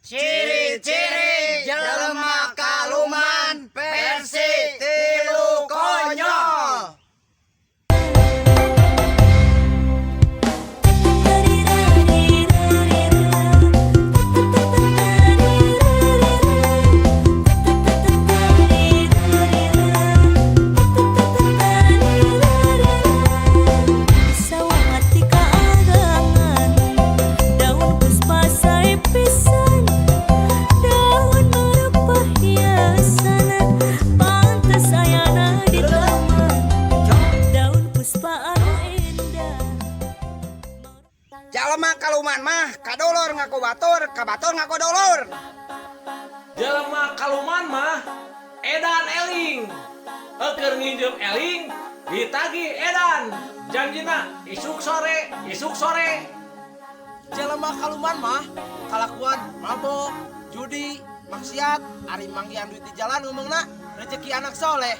Ciri-ciri jelema kaluman versi 3 konyol. Sawati kaagangan daun puspa sae pisan, daun merupa hiasan, pantes ayana di taman daun puspa anu indah. Jalma kaluman mah kadulur ngaku batur, kabatur ngaku dulur. Jelema kaluman mah edan eling. Eukeur nginjem eling, ditagih edan. Janjina isuk sore, isuk sore. Jelema kaluman mah kalakuan mabok, judi, maksiat, ari manggihan duit di jalan ngomongna rezeki anak soleh.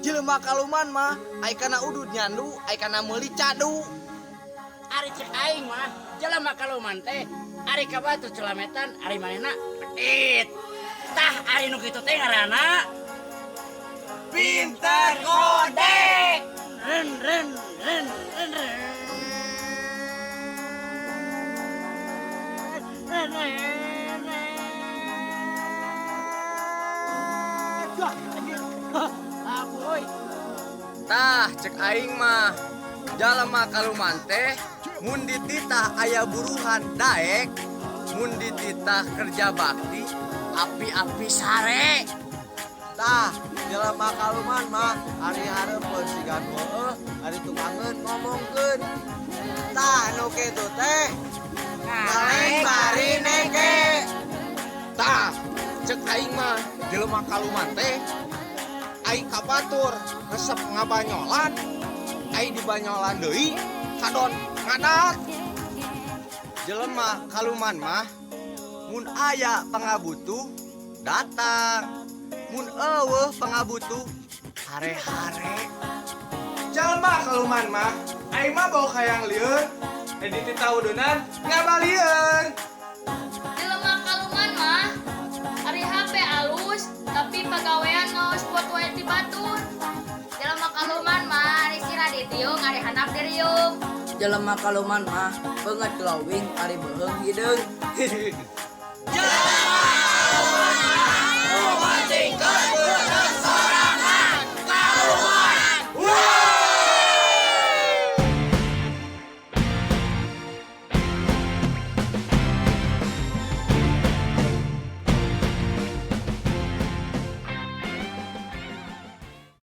Jelema kaluman mah ai kana udud nyandu, ai kana meuli cadu. Ari cek aing mah jelema kaluman teh ari ka batur celametan, ari manehna pedit. Tah, ari nu kitu teh ngaranna pinter godek. Ren ren ren ren ren ren ren ren. Wah, anjir. Aku euy. Tah, cek aing mah jalema kaluman teh mun dititah aya buruhan daek, mun dititah kerja bakti api-api sare. Tah, jelema kaluman mah ari hareupeun sigan heueuh, ari tukangeun ngomongkeun. Tah, nu kitu teh ngaleng bari neke. Tah, cek aing mah jelema kaluman teh ai ka batur resep ngabanyolan, ai dibanyolan deui kadon ngadat. Jelema kaluman mah mun aya pangabutuh datang, mun eueuh pangabutuh hare-hare. Jalma kaluman mah ai mah bau hayang lieur, dititah udunan ngabalieun. Jelema kaluman mah ari HP alus tapi pagawean ngaos spot wae ti batur. Jelema kaluman mah ari sirah ditiung, ari handap diriung. Jelema kaluman mah beungeut glowing, ari beuheung hideung. Jelema